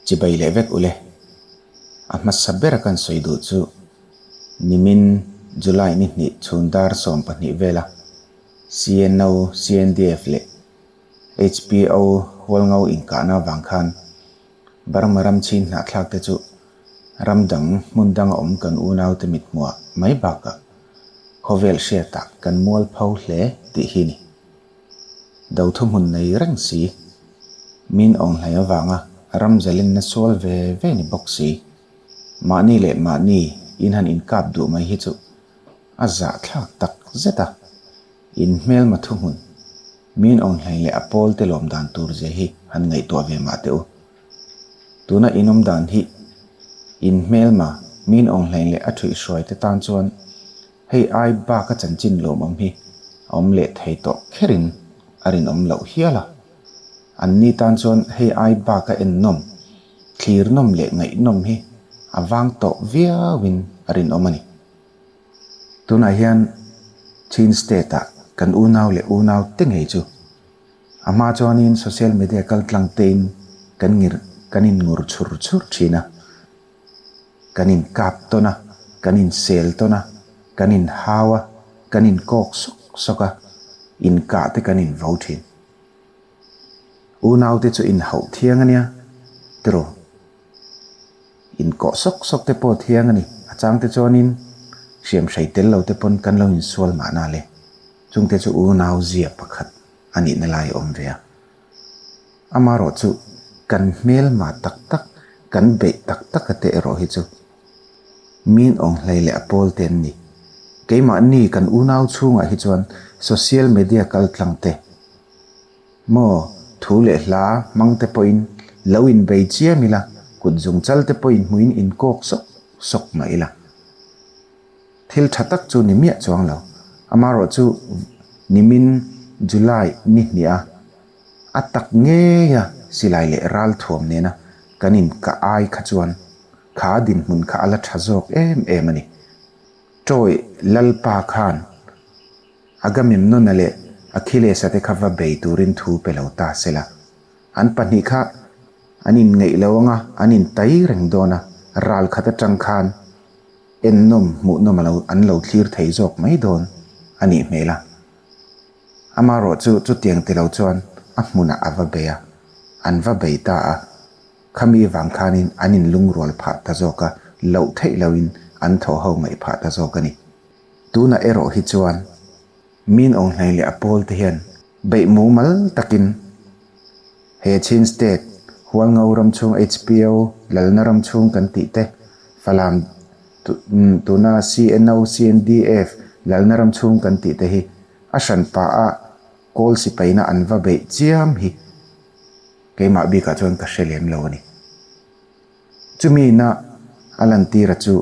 Chibai leh vek ule. A hmasa bera kan sawi duh chu nimin July ni hnih chhun dar 12 vela CNO, CNDF leh HPO Hualngo inkahna avang khan Burma ram chhin hnahthlak te chu ram dang hmun danga awm kan unaute mithmuah mai bakah khawvel hriatah kan mualpho hle tih hi ni. Do thuhmun nei reng si. Min awnghlei avanga ram zalenna sual ve ve ni bawk si. Mahni leh mahni in han inkap duh mai hi chu a zahthlak tak zet a. In hmelma thuhmun, min awnghlei leh a pawl te lawm dan tur zia hi han ngaihtuah ve mah teh u. Tuna in awm dan hi in hmelma, min awnghlei leh a thuihhruai te tan chuan Hei ai bak a chanchin lawmawm hi a awm leh thei tawh kherin a rinawm loh hial a. An ni tan chuan hei ai bak a ennawm, thlirnawm leh ngaihnawm hi a vang tawh viauin a rinawm a ni. Tunah hian Chin State-ah kan unau leh unau te ngei chu a hma chuanin social media kaltlang tein kan ngir kan inngur chhur chhur thin a. Kan inkap tawn a, kan insel tawn a, kan inhau a, kan inkawk sawk sawk a, inkah te kan invo thin. Unaute chu inhauh thiang a nia, tiraw? Inkawh sawk sawk te pawh thiang a ni, a changte chuanin hriamhrei tel lo te pawn kan lo insual mahna le. Chungte chu unau zia pakhat a nihna lai a awm ve a. Amaherawh chu kan hmelma tak tak, kan beih tak tak a te erawh hi chu min awnghlei leh a pawl te an ni. Keimahni kan unau chhungah hi chuan social media kaltlang te maw thu leh hla hmang te pawhin lo inbei chiam ila, kut zungchal te pawhin hmuin inkawk sawk sawk mah ila. Thil tha tak chu ni miah chuang lo. Amaherawh chu nimin July ni hnih a, a tak ngei a silai leh ral thuam nena kan in ka ai kha chuan kha dinhmun kha a la tha zawk em em a ni. Troy Lalpa khan Agamemnona leh Achilles-a te kha va bei turin thu pe lo ta sela. An pahnih kha an inngeih lo anga an intai reng dawn a, ral khat atang khan Ennawm hmuhnawm a lo an lo thlir thei zawk mai dawn a nih hmel a. Amaherawh chu chutiang ti lo chuan a hmunah a va bei a, an va bei ta a. Khami vang khanin an inlungrual phah ta zawk a, loh theih loin an thaw ho ngaih phah ta zawk a ni. Tunah erawh hi chuan Min Aunghlei leh a pawl te hian beih mumal takin He Chin State, Hualngo ram chhung HPO, Lalna ram chhung kan tih te, Falam tuna CNO, CNDF, Lalna ram chhung kan tih te hi a hran pah a kawl sipaina an va beih chiam hi keimah bikah chuan ka hre lem lo a ni. Chumi na a lantira chu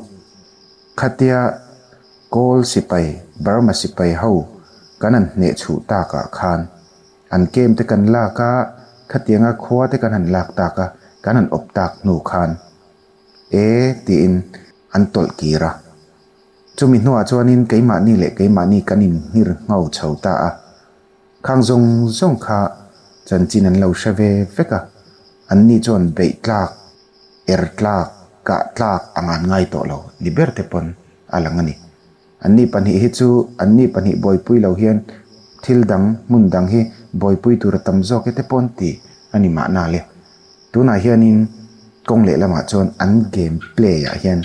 khatia kawl sipai, Burma sipai ho kan han hnehchhuh takah khan An kem te kan lak a, khatianga khua te kan han lak tak a, kan han awp tak hnu khan e tiin an tawlh kir a. Chumi hnuah chuanin keimahni leh keimahni kan inhngir ngho chho ta a, khang zawng zawng kha chanchin an lo hre ve vek a, anni chuan beih tlak, er tlak, kah tlak ang an ngai tawh lo ni ber te pawn a lang a ni. Anni pahnih hi chu anni pahnih buaipui lo hian thil dang, hmun dang hi buaipui tur a tam zawk e te pawh an ti a ni mahna le. Tunah hianin kawng lehlamah chuan an game play ah hian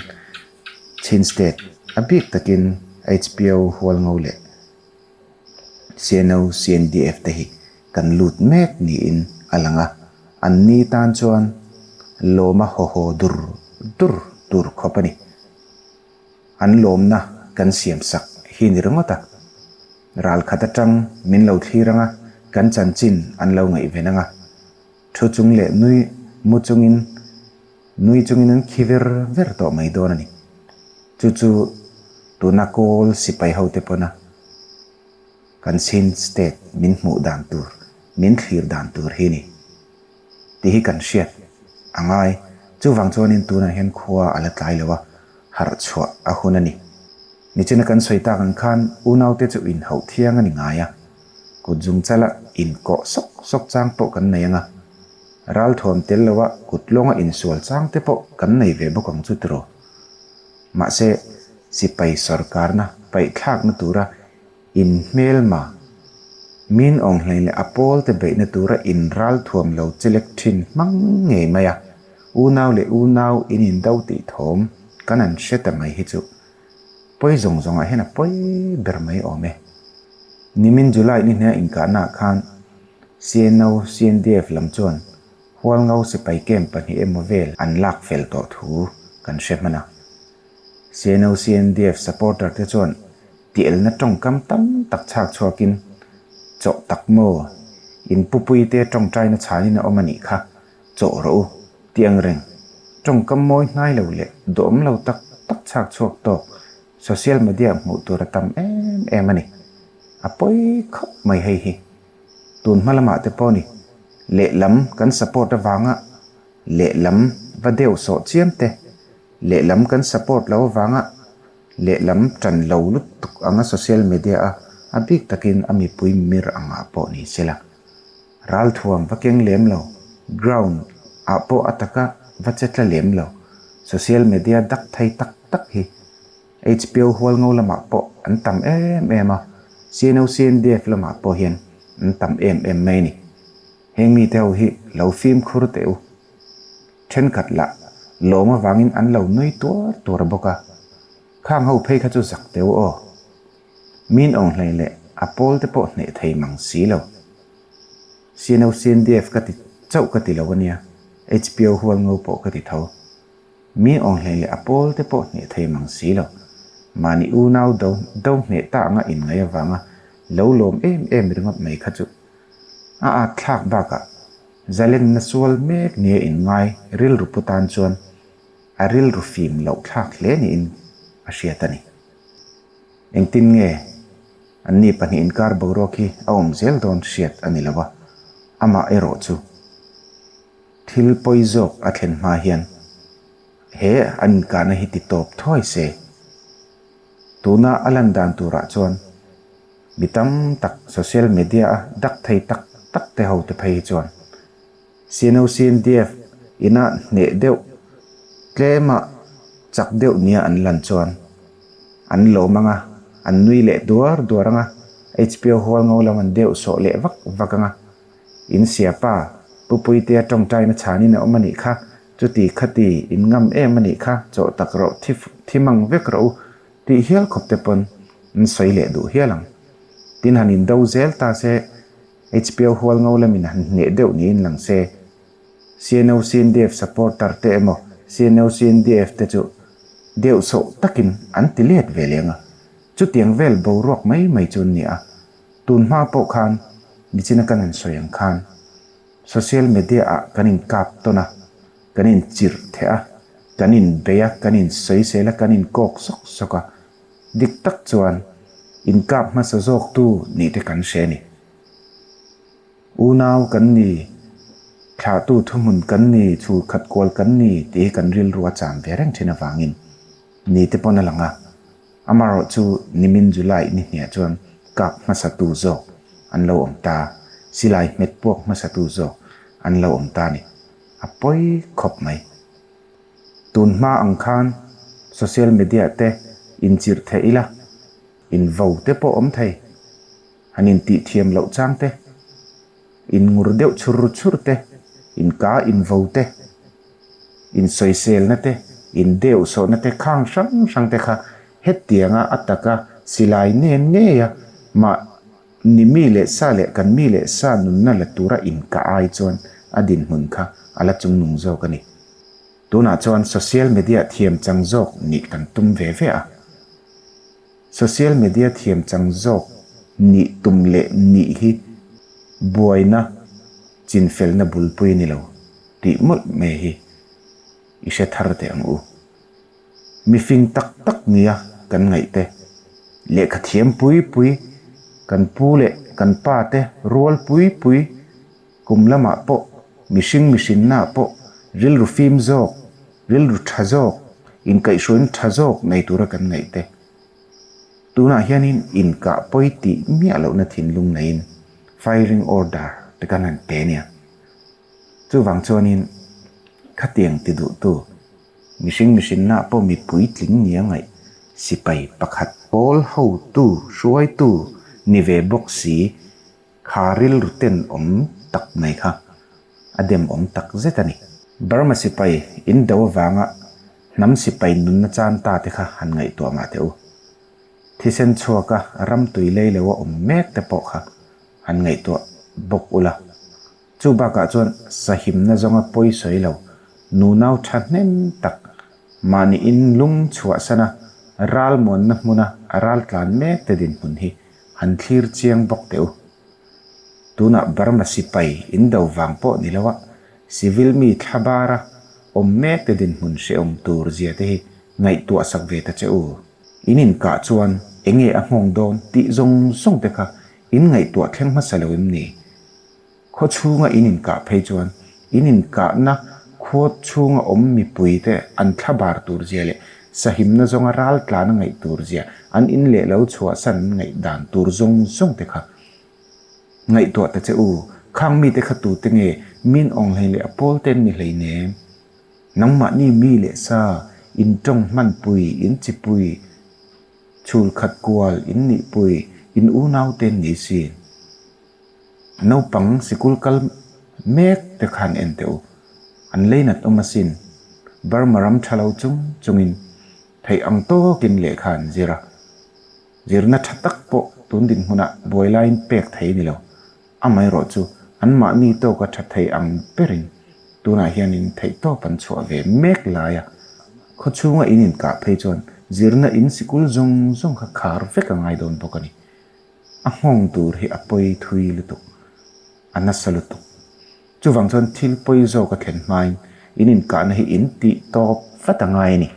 Chin State a bik takin HPO Hualngo leh CNO, CNDF te hi kan lut mek niin a lang a, anni tan chuan lawma haw haw dur dur tur khawp a ni. An lawmna kan siam sak hi ni ringawt a. Ral khat atang min lo thlir anga kan chanchin an lo ngaihven anga. Thu chung leh nui mu chungin nui chungin an khi ver ver tawh mai dawn a ni. Chu chu tuna kawl sipai hote pawna kan Chin State min hmuh dan tur, min thlir dan tur hi ni. Tih hi kan hriat a ngai. Chuvang chuanin tunah hian khua a la tlai lo a, harh chhuah a hun a ni. Nichina kan sawi tak ang khan unaute chu inhauh thiang a ni ngai a, kut zung chala inkawh sawk sawk chang pawh kan nei ang a. Ralthuam tel loa kut lawnga insual chang te pawh kan nei ve bawk ang chu tiraw? Mahse, sipai sawrkarna paihthlakna tura inhmelma, min awnghlei leh a pawlte beihna tura inralthuam lo chelek thin hmang ngei mai a, unau leh unau in indo tih thawm kan han hre ta mai hi chu pawi zawng zawngah hian a pawi ber mai awm e. Nimin July ni hnia inkahnaah khan CNO, CNDF lam chuan Hualngo sipai camp pahnih emaw vel an lak fel tawh thu kan hre hman a. CNO, CNDF supporter te chuan tielna tawngkam tam tak chhak chhuakin chawh tak maw in pupuite tawngtaina chhanin a awm a nih kha chawh rawh u tih ang reng tawngkam mawi hnai lo leh duhawm lo tak tak chhak chhuak tawk social media hmuh tur a tam em em a ni. A pawi khawp mai hei hi. Tun hma lamah te pawh ni lehlam kan support avanga lehlam va deuh sawh chiam te, lehlam kan support lo avanga lehlam tan lo lutuk anga social media a a bik takin a mipui mir angah pawh ni sela. Ralthuam va keng lem lo, ground ah pawh a taka va che tla lem lo, social media dak thei tak tak hi HPO Hualngo lamah pawh an tam em em a, CNOCNDF lamah pawh hian an tam em em mai a ni. Heng mite ho hi lo fimkhur teh u. Thenkhat lah lawm avangin an lo nui tuar tuar bawk a, khang ho phei kha chu zak teh u aw. Min awnghlei leh a pawl te pawh hneh thei mang si lo. CNOCNDF ka ti chauh ka ti lo a nia, HPO Hualngo pawh ka ti tho. Mi awnghlei leh a pawl te pawh hneh thei mang si lo. Mahni unau do do hneh ta anga inngaih avanga lo lawm em em ringawt mai kha chu a at thlak bakah zalenna sual mek nia inngai rilru pu tan chuan a rilru fim loh thlak hle niin a hriat a ni. Engtin nge anni pahnih inkar boruak hi a awm zel dawn hriat a ni lo a, amah erawh chu Thil pawi zawk a thlen hma hian he an inkahna hi ti tawp thuai se. Tuna a lan dan turah chuan mi tam tak social media a dak thei tak tak te ho te phei hi chuan CNOCNDF ina hneh deuh tlema chak deuh nia an lan chuan an lawm anga, an nui leh duar duar anga, HPO hualngo lam an deuh sawh leh vak vak anga. In siapa, Pu Puitea tawngtaina chhanin a awm a nih kha, chuti khati in ngam em a nih kha, chawh tak rawh, thi thi mang vek rawh u tih hial khawp te pawn an sawi leh duh hial ang. Tin han in do zel ta se, HPO Hualngo lamin han hneh deuh niin lang se, CNO CNDF supporter te emaw CNO CNDF te chu deuh sawh takin an ti let ve leng a, chutiang vel boruak mai mai chu an ni a. Tun hma pawh khan nichina kan han sawi ang khan social media ah kan in kap tawn a, kan in chirh theh a, kan in bei a, kan in sawisel a, kan in kawk sawk sawk a, dik tak chuan in kap hmasa zawk tu nih te kan hre a ni. Unau kan ni, thlahtu thuhmun kan ni, chhulkhat kual kan ni tih hi kan rilru a cham ve reng thin avangin ni te pawn a lang a. Amarawh chu nimin July ni hniah chuan kap hmasatu zawk an lo awm ta, silai hmet puak hmasatu zawk an lo awm ta ni. A pawi khawp mai. Tun hma ang khan social media te inchirh theih ila, invo te pawh awm thei, han intih thiam loh chang te, inngur deuh chhur chhur te, inka invo te, Insawiselna te, indeuhsawhna te khang hrang hrang te kha hetianga a taka silai nen ngeia mah ni mi leh sa leh kan mi leh sa nunna la tura inkah ai chuan a dinhmun kha a la chungnung zawk a ni. Tunah chuan social media thiam chang zawk nih kan tum ve ve a. Social media thiam chang zawk nih tum leh nih hi buaina chinfelna bulpui a ni lo tih mawlh mai hi i hre thar teh ang u. Mifing tak tak nia kan ngaih te, lehkha thiam pui pui, kan pu leh kan pa te rual pui pui, kum lamah pawh mihring mihrinnaah pawh rilru fim zawk, rilru tha zawk, inkaihhruaina tha zawk nei tura kan ngaih te. Tunah hianin inkah pawi tih miah lohna thinlung neiin firing order te kan han pe nia. Chuvang chuanin khatiang ti duhtu mihring mihrinna pawh mi puitling nia ngaih sipai pakhat pawl hotu hruaitu ni ve bawk si kha rilru tenawm tak mai kha a demawm tak zet a ni. Burma sipai in do avanga hnam sipai nunna chan ta te kha han ngaihtuah mah teh u. Thisen chhuaka ram tui lei lo a awm mek te pawh kha han ngaihtuah bawk ula. Chu bakah chuan sahimna zawnga pawi sawi lo, nunau thahnem tak mahniin lung chhuahsana ralmuanna hmuna a raltlan mek te dinhmun hi han thlir chiang bawk teh u. Tunah Burma sipai in do vang pawh ni loa civil mi thlabara awm mek te dinhmun hrehawm tur zia te hi ngaihtuah sak ve ta che u. In inkah chuan enge a nghawng dawn tih zawng zawng te kha in ngaihtuah thleng hmasa lo em ni? Khaw chhunga in inkah phei chuan in inkahna khaw chhunga awm mipuite an thlabar tur zia leh sahimna zawnga raltlan a ngaih tur zia, an in leh lo chhuahsan an ngaih dan tur zawng zawng te kha ngaihtuah ta che u. Khang mite kha tute nge min awng hlei leh a pawl te an ni hleinem? Nangmahni mi leh sa, in tawng hmanpui, in chipui, chhul khat kual, in nihpui, in unau te an ni sin. Naupang sikul kal mek te khan en teh u. An leinat awm asin. Burma ram tha lo chung chungin theih ang tawkin lehkha an zir a. Zirna tha tak pawh tun dinhmunah buai laiin pek thei a ni lo. Amaherawh chu anmahni tawka tha thei ang berin tunah hianin theihtawp an chhuah ve mek lai a. Khawchhunga in inkah phei chuan zirna in sikul zawng zawng kha khar vek a ngai dawn bawk a ni. A nghawng tur hi a pawi thui lutuk, a nasa lutuk. Chuvang chuan thil pawi zawk a thlen hmain in inkahna hi in tih tawp vat a ngai a ni.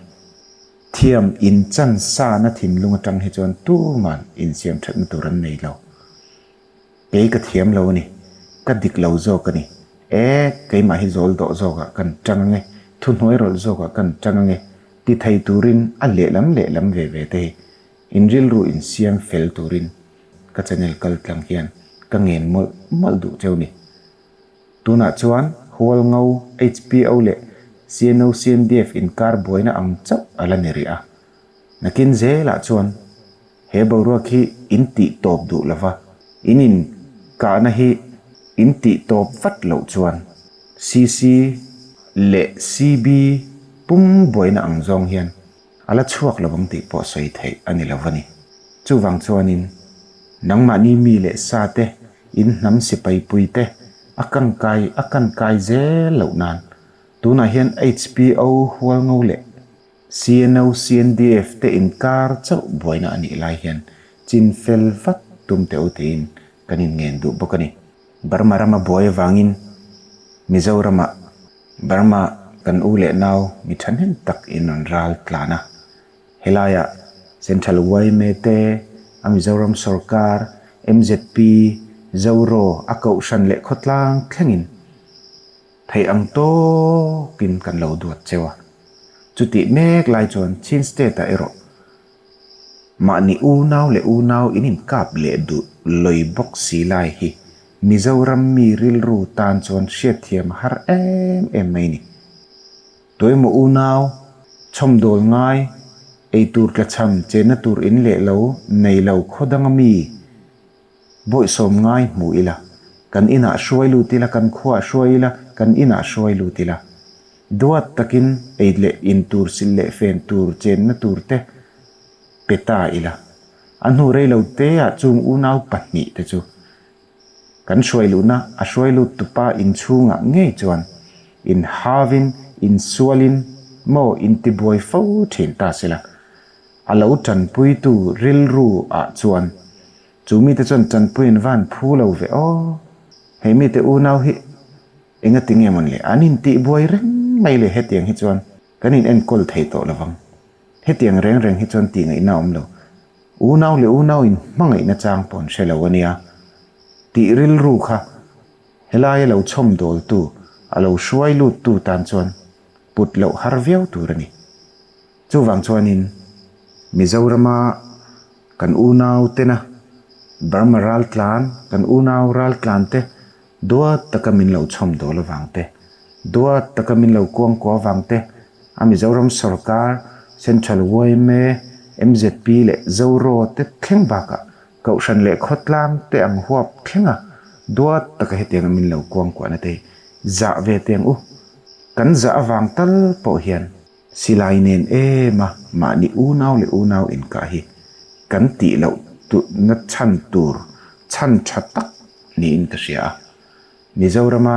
Thiam in chan sana thinlung atang hi chuan tuman insiam thatna tur an nei lo. Kei ka thiam lo a ni, ka dik lo zawk a ni. E, keimah hi zawl dawh zawkah kan tang ange, thuhnuai rawlh zawkah kan tang ange ti thei turin a lehlam lehlam ve ve te hi In rilru insiam fel turin ka channel kal tlang hian ka ngen mawlh mawlh duh cheu ni. Tunah chuan Hualngo, HPO leh CNO CNDF inkar buaina ang chauh a la ni rih a. Nakin zelah chuan he boruak hi in tih tawp duh lova, in inkahna hi in tih tawp vat loh chuan CC leh CB pum buaina ang zawng hian A la chhuak lo ang tih pawh sawi theih a ni lo a ni. Chuvang chuanin, nangmahni mi leh sa te, in hnam sipai pui te a kangkai a kankai zel loh nan, tunah hian HPO Hualngo leh CNO CNDF te inkar chauh buaina a nih lai hian chin fel vat tum teh u tiin kan inngen duh bawk a ni. Burma rama buai avangin Mizoramah Burma kan u leh nau mi thahnem tak in rawn ral tlan a, helaiah Central yma te, a Mizoram sawrkar, mzp, Zoro a kohhran leh khawtlang thlengin theih ang tawkin kan lo duat cheu a. Chutih mek lai chuan Chin State ah erawh Mahni unau leh unau in inkap leh duh loi bawk si lai hi Mizoram mi rilru tan chuan hriatthiam a har em em mai ni. Tuemaw unau, chhawmdawl ngai, eitur tlachham chenna tur in leh lo nei lo khaw danga mi bawihsawm ngai hmu ila, kan inah hruai lut ila, kan khuaah hruai ila, kan inah hruai lut ila. Duat takin ei leh in tur sil leh fen tur chenna tur te pe ta ila. A hnu rei lo te ah chung unau pahnih te chu kan hruai luhna a hruai lut tupa inchhungah ngei chuan in havin insualin maw intibuai fo thin ta sela. A lo tanpuitu rilru ah chuan chu mite chuan tanpui an van phu lo ve aw. Hei mite unau hi Engati nge mawn le? An intihbuai reng mai le hetiang hi chuan kan in enkawl thei tawh lovang. Hetiang reng reng hi chuan tihngaihna a awm lo. Unau leh unau in hmangaihna chang pawh an hre lo a nia. Tih rilru kha helaia lo chhawmdawltu, a lo hruai luttu tan chuan put loh har viau tur a ni. Chuvang chuanin Mizorama kan unau tena Burma raltlan, kan unau raltlan te duat taka min lo chhawm dawl avang te. Duat taka min lo kuangkuah vang te, a Mizoram sawrkar, Central yma, mzp leh Zoro te thleng bakah Kohhran leh khawtlang te ang huap thlenga duat taka hetianga min lo kuangkuahna te hi zah ve teng u. Kan zah avang tal pawh hian silai nen em a mahni unau leh unau inkah hi kan tih loh na chhan tur chhan tha tak niin ka hria a. Mizorama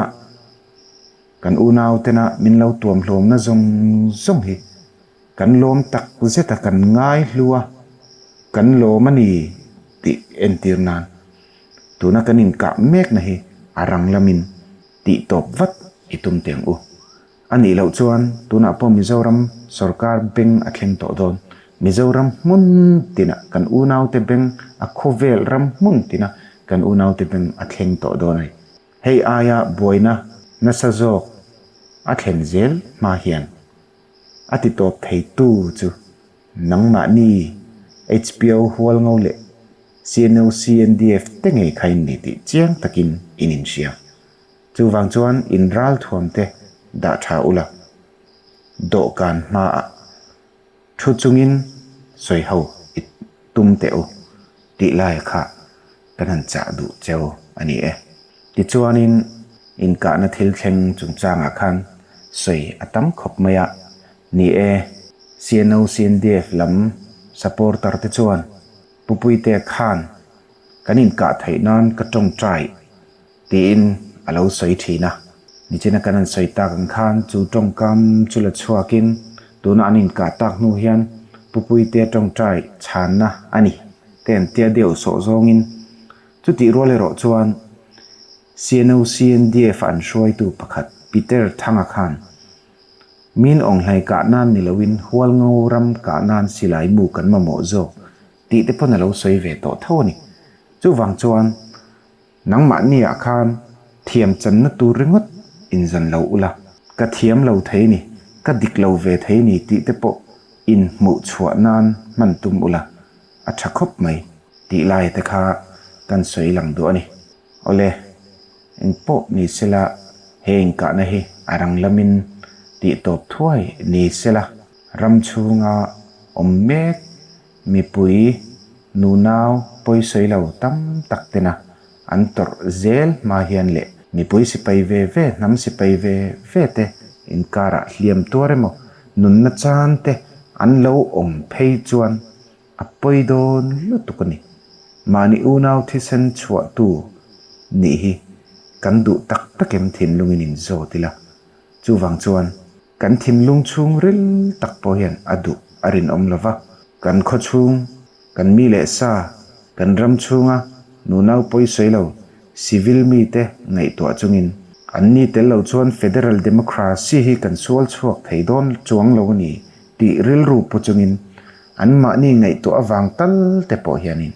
kan unau tena min lo tuam hlawmna zawng zawng hi kan lawm tak zeta kan ngai hlu a, kan lawm a ni tih entir nan tuna kan inkah mekna hi a rang lamin tih tawp vat i tum teng u. A nih loh chuan tunah pawh Mizoram sorkar beng a thleng tawh dawn. Mizoram hmun tinah kan unaute beng a khawvel ram hmun tina kan unaute beng a thleng tawh dawn a ni. Hei aia buaina nasa zawk a thlen zel hma hian a ti tawp theitu chu nangmahni HPO Hualngo leh CNO CNDF te ngei kha in ni tih chiang takin in inhria. Chuvang chuan in ralthuam te dah tha ula, dawhkan hmaah thu chungin sawi ho i tum teh u tih laia kha kan han chah duh cheu a ni e. Tichuanin inkahna thil thleng chungchangah khan sawi a tam khawp mai a, ni e, CNO CNDF lam supporter te chuan Pupuite khan kan inkah theih nan ka tawngtai Tiin a lo sawi thin a. Nichina kan han sawi tak ang khan chu tawngkam chu la chhuakin tuna an inkah tak hnu hian Pu Puitea tawngtai chhanna a ni te an tia deuh sawh zawngin chutih rual erawh chuan CNOCNDF-a an hruaitu pakhat Peter Thanga khan Min awnghlai kah nan ni loin Hualngo ram kah nan silai mu kan mamawh zawk tih te pawn a lo sawi ve tawh tho a ni. Chuvang chuan Nangmahniah khan thiam channa tur ringawt inzan lo ula, ka thiam lo thei ni, ka dik lo ve thei ni tih te pawh inhmuh chhuah nan hman tum ula, a tha khawp mai tih laia te kha kan sawi lang duh a ni. Awle, eng pawh ni sela he inkahna hi a rang lamin tih tawp thuai ni sela, ram chhunga awm mek Mipui, nunau, pawisawi lo tam tak tena an tawrh zel hma hian leh mipui sipai ve ve, hnam sipai ve ve te inkarah hliam tuar emaw nunna chan te an lo awm phei chuan a pawi dawn lutuk a ni. Mahni unau thisen chhuahtu nih hi kan duh tak takem thinlungin inzawt ila. Chuvang chuan kan thinlung chhung ril tak pawh hian a duh a rinawm lo va, kan khaw chhung, kan mi leh sa, kan ram chhunga nunau pawi sawi lo civil mite ngaihtuah chungin an ni tel lo chuan federal democracy hi kan sual chhuak thei dawn chuang lo a ni tih rilru pu chungin anmahni ngaihtuah avang tal te pawh hianin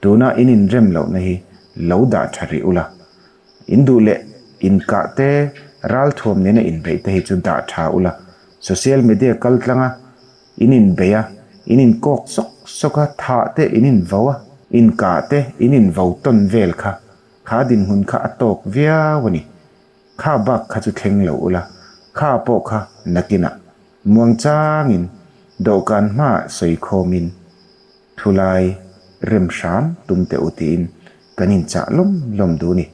tuna in inrem lohna hi lo dah tha rih ula. In duh leh inkah te, ralthuam nena inbeih te hi chu dah tha ula, social media kal tlanga in inbeih a, in inkawk sawk sawk a, thah te in invo a, inkah te in invo tawn vel kha, kha dinhmun kha a tawk viau a ni. Kha bak kha chu thleng lo ula, kha pawh kha nakinah muangchangin dawhkan hmaah sawikhawmin, Thulai rem hram tum teh u tiin kan inchah lawm lawm duh ni.